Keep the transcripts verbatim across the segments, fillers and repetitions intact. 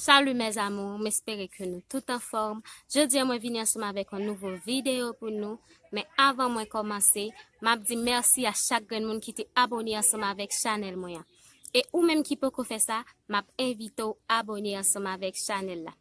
Salut mes amours, m espere ke nou tout anfòm. Jodi a mwen vini ansanm avèk yon nouvo videyo pou nou. Men avan mwen kòmanse, m ap di mèsi a chak grenn moun ki te abone ansanm avèk chanèl mwen an. E ou menm ki poko fè sa, m ap envite w abone ansanm avèk chanèl la.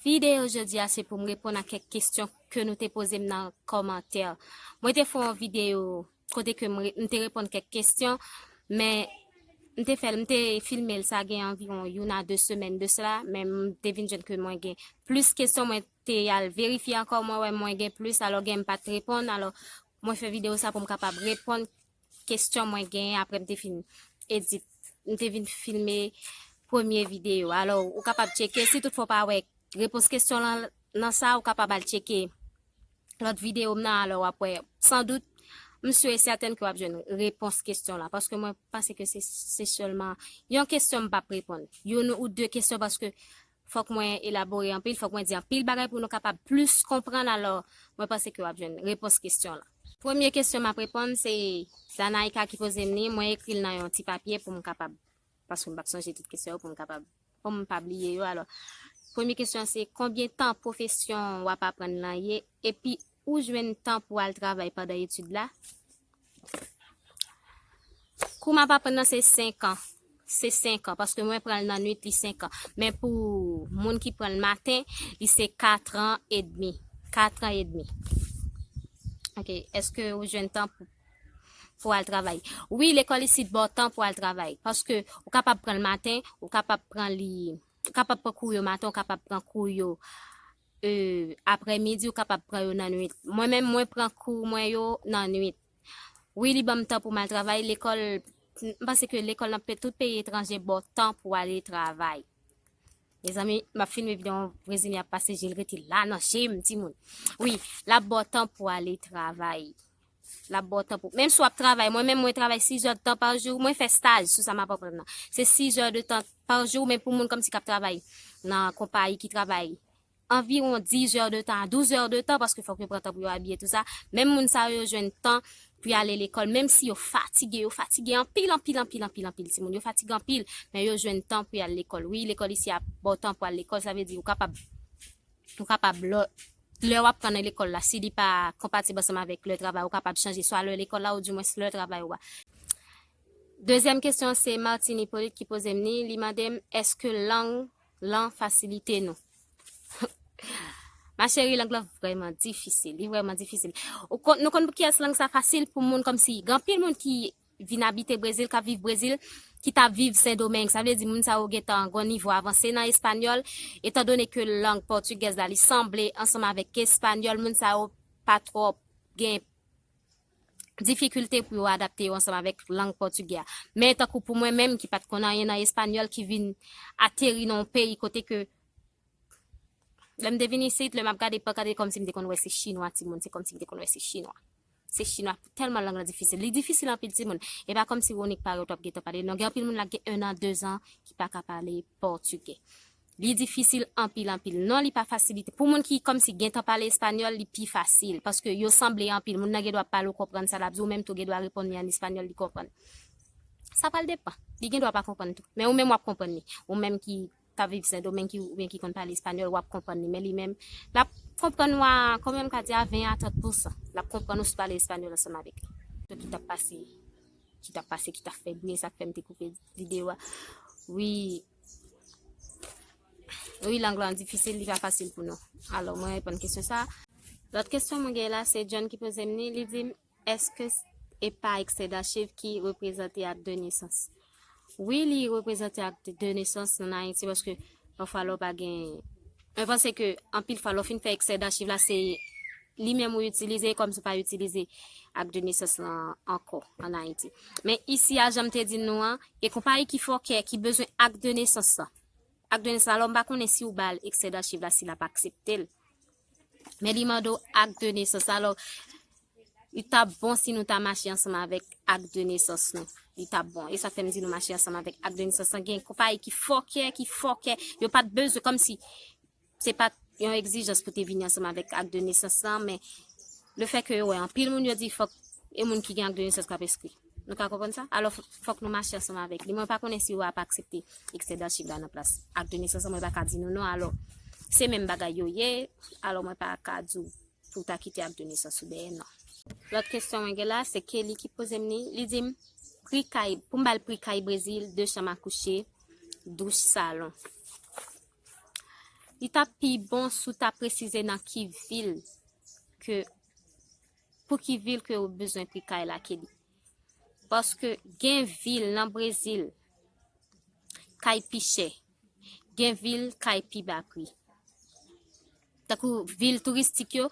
Videyo jodi a se pou m reponn a kèk kesyon ke nou te poze m nan kòmantè. Mwen te fè yon videyo kote ke m, re- m te reponn kèk kesyon, men m te fè l, m te filme l, sa gen anviwon youn a de semèn de sela, men m te vin jwenn ke mwen gen plis kesyon, mwen te al verifye ankò, mwen wè mwen gen plis, alò gen m pa t reponn, alò mwen fè videyo sa pou m kapab reponn kesyon mwen genyen apre m te fin edit, m te vin filme premye videyo. Alò, ou kapab tcheke, si toutfwa w pa wè repons kesyon lan nan sa, ou kapab al tcheke lòt videyo m nan, alò w ap wè, san dout, m si e sètèn ke w ap jwenn repons kesyon la, paske mwen panse ke se, se sèlman yon kesyon m p ap reponn. Youn ou de kesyon, paske fòk mwen elabore anpil, fòk mwen di anpil bagay pou nou kapab plis konprann, alò mwen panse ke w ap jwenn repons kesyon la. Premye kesyon m ap reponn se Zanaika ki poze m li, mwen ekri l nan yon ti papye pou m kapab, paske m p ap sonje tout kesyon yo, pou m kapab, pou m pa bliye yo. Alò, premye kesyon se konbyen tan pwofesyon w ap aprann lan ye, epi ou jwenn tan pou al travay pandan etid la? Kou m ap aprann nan se senk an. Se senk an, paske mwen pran l nan nwit, li senk an. Men pou moun ki pran l maten, li se kat an edmi. Kat an edmi. Ok, èske ou jwenn tan pou, pou al travay? Wi, lekòl isit ba w tan pou al travay. Paske ou kapab pran l maten, ou kapab pran li, ou kapab pran kou yo maten, ou kapab pran kou yo e, aprèmidi, ou kapab pran yo nan nwit. Mwen menm, mwen pran kou mwen yo nan nwit. Wi, li ban m tan pou m al travay. Lekòl, m panse ke lekòl nan pe- tout peyi etranje ba w tan pou ale travay. Mezanmi, m ap filme videyo, Brezilyen ap pase je l, rete la nan je m, timoun. Wi, l ap ba w tan pou ale travay. L ap ba w tan pou, menm si w ap travay, mwen menm mwen travay sis è de tan pa jou, mwen fè staj sou sa m ap aprann nan. Se sis è de tan pa jou, men pou moun kòmsi k ap travay nan konpayi ki travay anviwon dis è de tan a douz è de tan, paske fòk yo pran tan pou yo abiye tou sa. Menm moun sa yo, yo jwenn tan pou y ale lekòl, menm si yo fatige, yo fatige anpil, anpil, anpil, anpil, anpil, timoun. Yo fatige anpil, men yo jwenn tan pou y al lekòl. Wi, lekòl isi a ba w tan pou al lekòl, sa vle di ou kapab, ou kapab lè, lè w ap pran nan lekòl la, si li pa konpatib ansanm avèk lè travay, ou kapab chanje swa lè lekòl la, ou dimwens lè travay ou a. Dezyèm kesyon se Martine Hippolyte ki poze m li, li mande m èske lang lan fasilite nou. Ma chérie, lang lan vrèman difisil, li vrèman difisil. Ou konn, nou konn pou kiyès lang sa fasil? Pou moun kòmsi, gen anpil moun ki vin abite Brezil, k ap viv Brezil, ki t ap viv Sendomeng. Sa vle di moun sa yo gentan gon nivo avanse nan espanyòl, etandone ke lang pòtigèz la, li sanble ansanm avèk espanyòl, moun sa yo pa twò gen difikilte pou yo adapte yo ansanm avèk lang pòtigè a. Men tankou pou mwen menm ki pa t konn anyen nan espanyòl, ki vin ateri nan yon peyi kote ke lè m te vin isit, lè m ap gade, pa gade kòmsi m te konn wè se chinwa, timoun, se kòmsi m te konn wè se chinwa. Se chinwa, tèlman lang lan difisil. Li difisil anpil, timoun. E pa kòmsi ou nik parèt w ap gentan pale. Non, gen anpil moun la gen ennan, dezan ki pa ka pale pòtigè. Li difisil anpil, anpil. Non, li pa fasilite. Pou moun ki kòmsi gentan pale espanyòl, li pi fasil. Paske yo sanble anpil. Moun nan gen dwa pale, ou konprann sa l ap di, ou menm tou gen dwa reponn li an espanyòl, li konprann. Sa pral depann. Li gen dwa pa konprann tou. Men ou menm w ap konprann li. Ou menm ki t ap viv Sendomeng ki, oubyen ki konn pale espanyòl, w ap konprann li. Men li menm, l ap konprann ou a, kòman m ka di, a ven a trant pousan. L ap konprann ou si w pale espanyòl ansanm avèk li. Ki t ap pase, ki t ap pase, ki t ap fè bri, sa k fè m te koupe videyo a. Wi. Wi, lang lan difisil, li pa fasil pou nou. Alò, mwen reponn kesyon sa. Lòt kesyon mwen gen la, se John ki poze m li, li di m, èske s- e pa eksè dachiv ki reprezante ak de nesans? Wi, li reprezante ak de nesans ann Ayiti, paske pafwa lè w pa gen, mwen panse ke anpil fwa lè w fin fè eksè dachiv la, se li menm ou itilize, kòmsi w pa itilize ak de nesans lan ankò ann Ayiti. Men isi a, jan m te di nou an, e konpayi ki fòkè, ki bezwen ak de nesans lan. Ak de nesans, alò m pa konnen si w ba l eksè dachiv la, si l ap aksepte l. Men li mande w ak de nesans. Alò, li t ap bon si nou ta mache ansanm avèk ak de nesans nou. Li t ap bon. E sa fè m di nou mache ansanm avèk ak de nesans lan. Gen konpayi ki fòkè, ki fòkè. Yo pa t bezwen, kòmsi se pa t yon egzijans pou te vini ansanm avèk ak de nesans lan, men lefètke yo wè anpil moun, yo di fòk e moun ki gen ak de nesans k ap enskri. Nou ka konprann sa? Alò, f- fòk nou mache ansanm avèk li. Mwen pa konnen si yo ap aksepte eksè dachiv la nan plas ak de nesans, mwen pa ka di nou non. Alò, se menm bagay yo ye. Alò, mwen pa ka di w pou w ta kite ak de nesans ou dèyè, non. Lòt kesyon mwen gen la, se Kelly ki poze m li. Li di m, pri kay, pou m ba l pri kay Brezil, de chanm a kouche, douch, salon. Li t ap pi bon si w ta presize nan ki vil ke, pou ki vil ke w bezwen pri kay la, Kelly. Paske gen vil nan Brezil, kay pi chè. Gen vil, kay pi ba pri. Tankou vil touristik yo,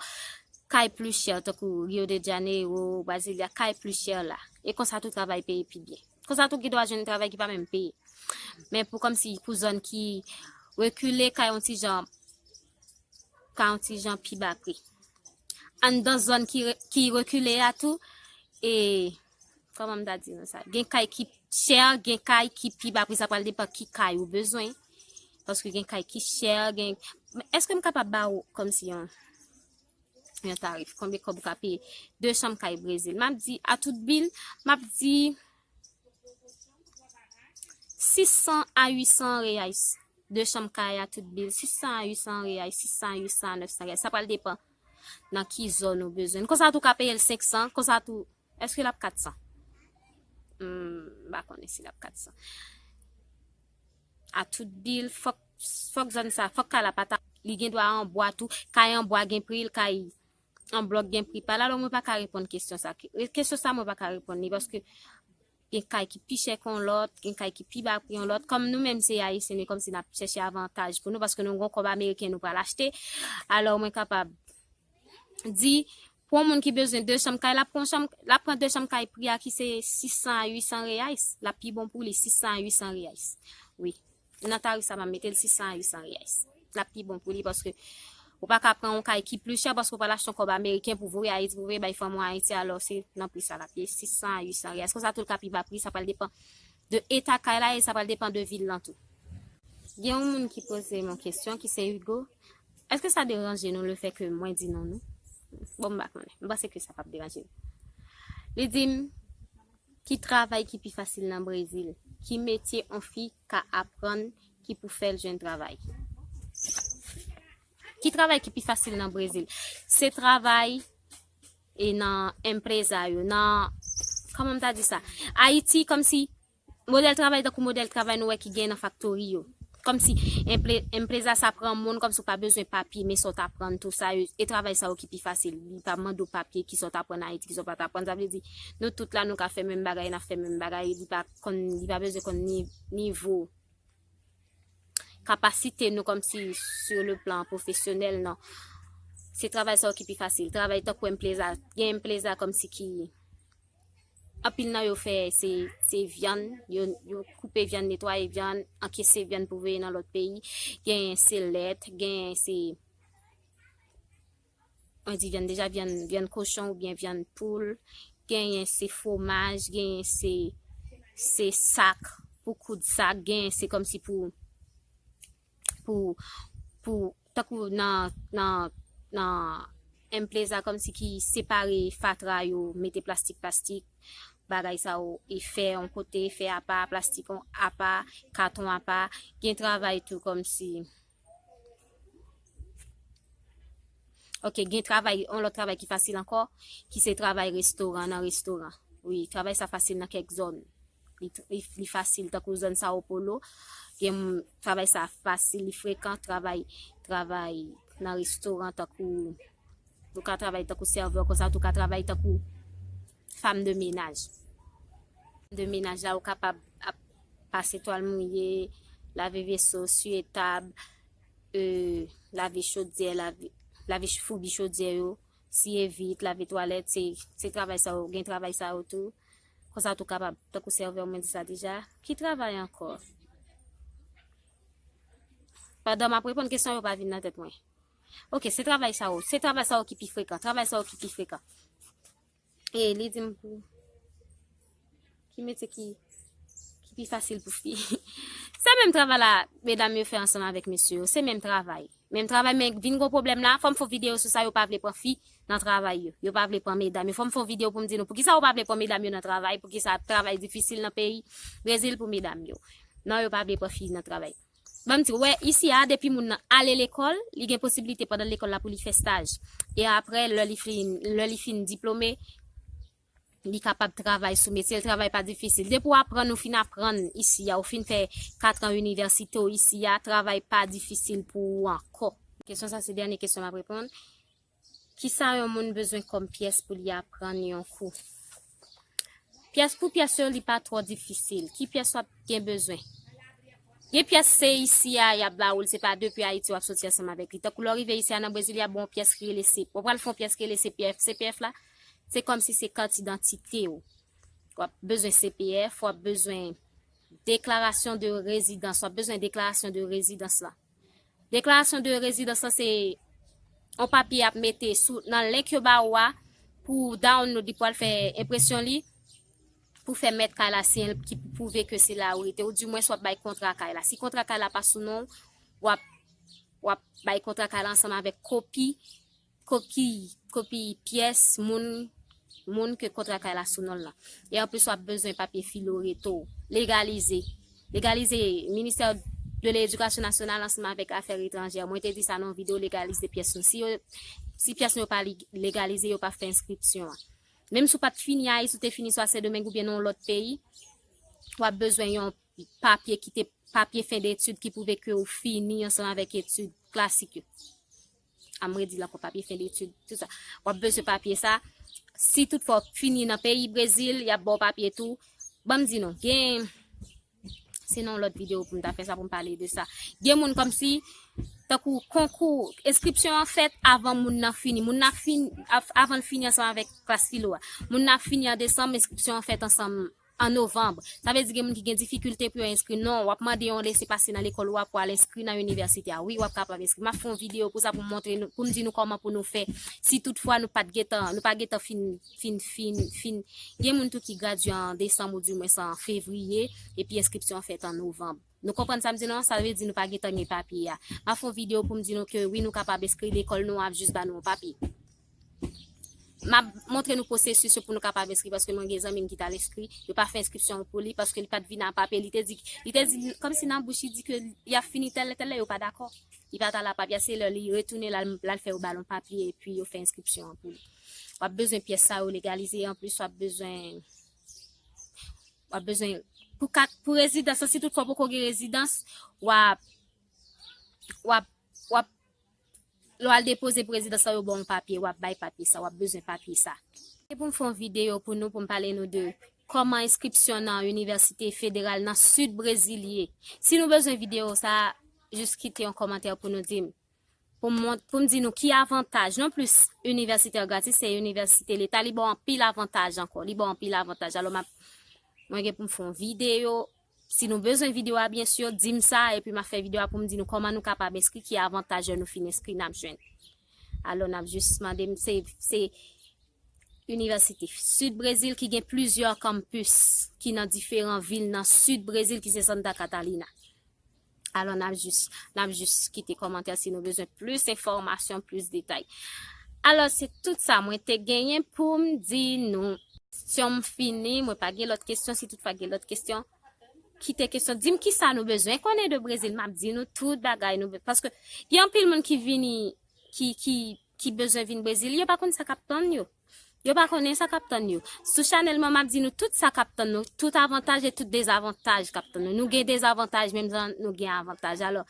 kay pli chè, tankou Rio de Janeiro, Brasilia, kay pli chè la. E konsa tou travay peye pi byen. Konsa tou gen dwa jwenn travay ki pa menm peye. Men pou kòmsi, pou zòn ki rekile, kay yon ti jan, kay yon ti jan pi ba pri. Anndan zòn ki, re- ki rekile a tou, e, kòman m ta di nou sa? Gen kay ki chè, gen kay ki pi ba pri, sa pral depann ki kay ou bezwen. Paske gen kay ki chè, gen, men èske m kapab ba ou kòmsi yon, yon tarif? Konbyen kòb ou ka peye? De chanm kay Brezil. M ap di, a tout bil, m ap di sis san a uit san reyais. De chanm kay a tout bil, sis san a uit san reyais, sis san a uit san a nèf san reyais. Sa pral depann nan ki zòn ou bezwen. Konsa tou ka peye l senk san, konsa tou, èske l ap kat san? Hmm, m pa konnen si l ap kat san. A tout bil, fòk, fòk zòn sa, fòk kay la pa ta, li gen dwa an bwa tou. Kay an bwa gen pri l, kay an blòk gen pri pa l. Alò, mwen pa ka reponn kesyon sa. Ke- Kesyon sa, mwen pa ka reponn li, paske gen kay ki pi chè ke yon lòt, gen kay ki pi ba pri yon lòt. Kòm nou menm se Ayisyen, nou kòmsi n ap chèche avantaj pou nou, paske nou gen yon kòb ameriken nou pral achte. Alò, mwen kapab di, pou yon moun ki bezwen de chanm kay, l ap pran chanm, l ap pran de chanm kay pri a ki se sis san a uit san reyais. L ap pi bon pou li, sis san a uit san reyais. Wi. Nan tarif sa, m ap mete l sis san a uit san reyais. L ap pi bon pou li, paske ou pa ka pran yon kay ki pli chè, paske ou pral achte yon kòb ameriken pou voye Ayiti, pou voye bay fanmi w Ayiti, alò se nan pri sa l ap ye, sis san a uit san reyais. Konsa tou l ka pi ba pri, sa pral depann de eta kay la e sa pral depann de vil lan tou. Gen yon moun ki poze m yon kesyon ki se Hugo. Èske sa deranje nou lefètke mwen di non nou? Bon, m pa konnen. M panse ke sa p ap deranje nou. Li di m, ki travay ki pi fasil nan Brezil? Ki metye yon fi ka aprann ki pou fè l jwenn travay? Ki travay ki pi fasil nan Brezil? Se travay e nan empreza yo, nan, kòman m ta di sa? Ayiti, kòmsi modèl travay tankou modèl travay nou wè ki gen nan faktori yo. Kòmsi emple- empreza sa pran moun, kòmsi w pa bezwen papye, men sa w t aprann tou sa yo, e travay sa yo ki pi fasil. Li pa mande w papye, ki sa w t aprann Ayiti, ki sa w pa t aprann. Sa vle di, nou tout la, nou ka fè menm bagay, n ap fè menm bagay, li pa konn, li pa bezwen konn ni- nivo kapasite nou kòmsi sur le plan pwofesyonèl, non. Se travay sa yo ki pi fasil. Travay tankou empreza, gen empreza kòmsi ki, anpil nan yo fè se, se vyann, yo, yo koupe vyann, netwaye vyann, ankese vyann pou voye nan lòt peyi. Genyen se lèt, genyen se, mwen di vyann deja, vyann, vyann kochon oubyen vyann poul, genyen se fwomaj, genyen se, se sak, pou koud sak, genyen se kòmsi pou, pou, pou, tankou nan, nan, nan empreza kòmsi ki separe fatra yo, mete plastik, plastik, bagay sa yo, e fè yon kote, fè apa, plastik yon apa, katon apa, gen travay tou kòmsi Ok, gen travay, yon lòt travay ki fasil ankò, ki se travay restoran, nan restoran. Wi, travay sa fasil nan kèk zòn. Li, li, li fasil, tankou zòn Sao Paulo. Gen, travay sa fasil, li frekan, travay, travay nan restoran, tankou, ou ka travay tankou sèvè, konsa tou ka travay tankou fanm de menaj. De menaj la, ou kapab ap pase twal mouye, lave veso, siye tab, e, lave chodyè, lave, lave ch- foubi chodyè yo, siye vit, lave twalèt, se, se travay sa yo, gen travay sa yo tou. Konsa tou kapab, tankou sèvè, mwen di sa deja. Ki travay ankò? Pandan m ap reponn kesyon yo pa vin nan tèt mwen. Ok, se travay sa yo, se travay sa yo ki pi frekan, travay sa yo ki pi frekan. E li di m pou ki metye ki, ki pi fasil pou fi. Se menm travay la medam yo fè ansanm avèk mesye yo. Se menm travay. Menm travay, men vin gon pwoblèm la, fò m fè yon videyo sou sa, yo pa vle pran fi nan travay yo. Yo pa vle pran medam yo. Fò m fè yon videyo pou m di nou poukisa yo pa vle pran medam yo nan travay, poukisa travay difisil nan peyi Brezil pou medam yo. Non, yo pa vle pran fi nan travay. Ban m di, wè, isi a, depi moun nan ale lekòl, li gen posiblite pandan lekòl la pou li fè staj. E apre, lè li fin, lè li fin diplome, li kapab travay sou metye l, travay pa difisil. Depi w aprann, ou fin aprann isi a, ou fin fè katran inivèsite w isi a, travay pa difisil pou ou ankò. Kesyon sa se dènye kesyon m ap reponn. Kisa yon moun bezwen kòm pyès pou li aprann yon kou? Pyès pou pyès yo, li pa twò difisil. Ki pyès w ap gen bezwen? Gen pyès se isi a y ap ba ou l, se pa depi Ayiti w ap soti ansanm avèk li. Tankou lè w rive isi a nan Brezil, y ap ba w yon pyès ki rele C P F. W ap pral fè yon pyès ki rele C P F. C P F la, se kòmsi se kat idantite w. W ap bezwen C P F, w ap bezwen deklarasyon de rezidans, w ap bezwen deklarasyon de rezidans la. Deklarasyon de rezidans la se yon papye y ap mete sou, nan link yo ba ou a pou w download li, pou w al fè enpresyon li, pou fè mèt kay la siyen l ki pou pwouve ke se la ou rete, oudimwens w ap bay kontra kay la. Si kontra kay la pa sou non w, w ap, w ap bay kontra kay la ansanm avèk kopi, kopi, kopi pyès moun, moun ke kontra kay la sou non l lan. E anplis, w ap bezwen papye Filo Reto, legalize. Legalize, Ministè de l'Éducation nationale ansanm avèk Afè Etranjè, mwen te di sa nan yon videyo, legalize pyès nou. Si yo, si pyès nou yo pa li-, legalize, yo pa fè enskripsyon an. Menm si w pa t fini a, si w te fini swa Sendomeng oubyen nan yon lòt peyi, w ap bezwen yon papye ki te, papye fen detid ki pwouve ke w fini ansanm avèk etid klasik yo. A m redi l ankò, papye fen detid, tout sa. W ap bezwen papye sa. Si toutfwa w fini nan peyi Brezil, y ap ba w papye tou. Ban m di nou, gen, se nan yon lòt videyo pou m ta fè sa, pou m pale de sa. Gen moun kòmsi, tankou konkou, enskripsyon an fèt avan moun nan fini. Moun nan fin, av-, avan l fini ansanm avèk klas filo a. Moun nan fini an desanm, enskripsyon an fèt ansanm an novanm. Sa vle di gen moun ki gen difikilte pou yo enskri. Non, w ap mande yon lesepase nan lekòl ou a pou al enskri nan inivèsite a. Wi, w ap kapab enskri. M ap fè yon videyo pou sa, pou m montre nou, pou m di nou kòman pou nou fè. Si toutfwa nou pa t gentan, nou pa gentan fin, fin, fin, fin. Gen moun tou ki gradye an desanm oudimwens an fevriye, epi enskripsyon an fèt an novanm. Nou konprann sa m di nou an? Sa vle di nou pa gentan gen papye a. M ap fè yon videyo pou m di nou ke wi, nou kapab enskri, lekòl nou ap jis ba nou yon papye. M ap montre nou pwosesis yo pou nou kapab enskri, paske mwen gen zanmi m ki t al enskri, yo pa fè enskripsyon an pou li, paske li pa t vin ak papye. Li te di, li te di, kòmsi nan bouch li di ke li ap fini tèl lè, tèl lè, yo pa dakò. Li pa t al ak papye a, se lè li retounen, l al, l al fè yo ba l yon papye, epi yo fè enskripsyon an pou li. W ap bezwen pyès sa yo legalize, anplis w ap bezwen, w ap bezwen, pou kat, pou rezidans lan, si toutfwa w poko gen rezidans, w ap, w ap, w ap, lè w al depoze pou rezidans lan, yo ba w yon papye, w ap bay papye sa, w ap bezwen papye sa. Se pou m fè yon videyo pou nou, pou m pale nou de kòman enskripsyon nan inivèsite federal nan sid Brezil ye. Si nou bezwen videyo sa, jis kite yon kòmantè pou nou di m. Pou m mont-, pou m di nou ki avantaj. Non plis inivèsite an gratis, se inivèsite leta, li ba w anpil avantaj ankò. Li ba w anpil avantaj. Alò, m ap, mwen gen pou m fè yon videyo. Si nou bezwen videyo a, byen si, di m sa, epi m ap fè videyo a pou m di nou kòman nou kapab enskri, ki avantaj lè nou fin enskri n ap jwenn. Alò, n ap jis mande m, se, se Inivèsite Sid Brezil ki gen plizyè kanpis ki nan diferan vil nan sid Brezil ki se Santa Catarina. Alò, n ap jis, n ap jis kite kòmantè si nou bezwen plis enfòmasyon, plis detay. Alò, se tout sa mwen te genyen pou m di nou. Kesyon m fini, mwen pa gen lòt kesyon, si toutfwa gen lòt kesyon, kite kesyon, di m kisa nou bezwen konnen de Brezil, m ap di nou tout bagay nou be-, paske gen anpil moun ki vini, ki, ki, ki bezwen vin Brezil, yo pa konn sa k ap tann yo. Yo pa konnen sa k ap tann yo. Sou chanèl mwen, m ap di nou tout sa k ap tann nou, tout avantaj e tout dezavantaj k ap tann nou. Nou gen dezavantaj menm jan nou gen avantaj. Alò,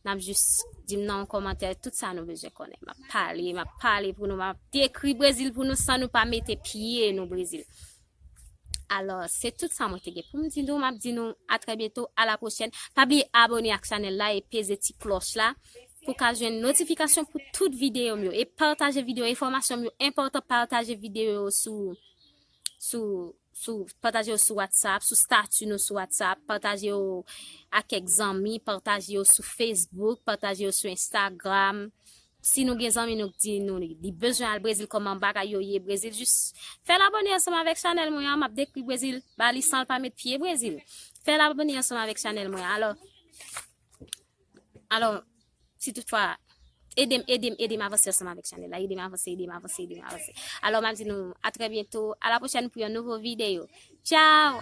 n ap jis di m nan yon kòmantè tout sa nou bezwen konnen. M ap pale, m ap pale pou nou, m ap dekri Brezil pou nou san nou pa mete pye nou Brezil. Alò, se tout sa mwen te gen pou m di nou. M ap di nou a trè byento, a la pwochèn. Pa bliye abòne ak chanèl la e peze ti klòch la pou ka jwenn notifikasyon pou tout videyo m yo. E pataje videyo, enfòmasyon m yo enpòtan, pataje videyo yo sou, sou, sou, pataje yo sou WhatsApp, sou stati nou sou WhatsApp, pataje yo ak kèk zanmi, pataje yo sou Facebook, pataje yo sou Instagram. Si nou gen zanmi nou k di nou li, li bezwen al Brezil, kòman bagay yo ye Brezil, jis fè l abòne ansanm avèk chanèl mwen an, m ap dekri Brezil ba li san l pa met pye Brezil. Fè l abòne ansanm avèk chanèl mwen an. Alò, Alò, si toutfwa, ede m, ede m, ede m avanse ansanm avèk chanèl la. Ede m avanse, ede m avanse, ede m avanse. Alò, m ap di nou a trè byento, a la pwochèn pou yon nouvo videyo. Tchao!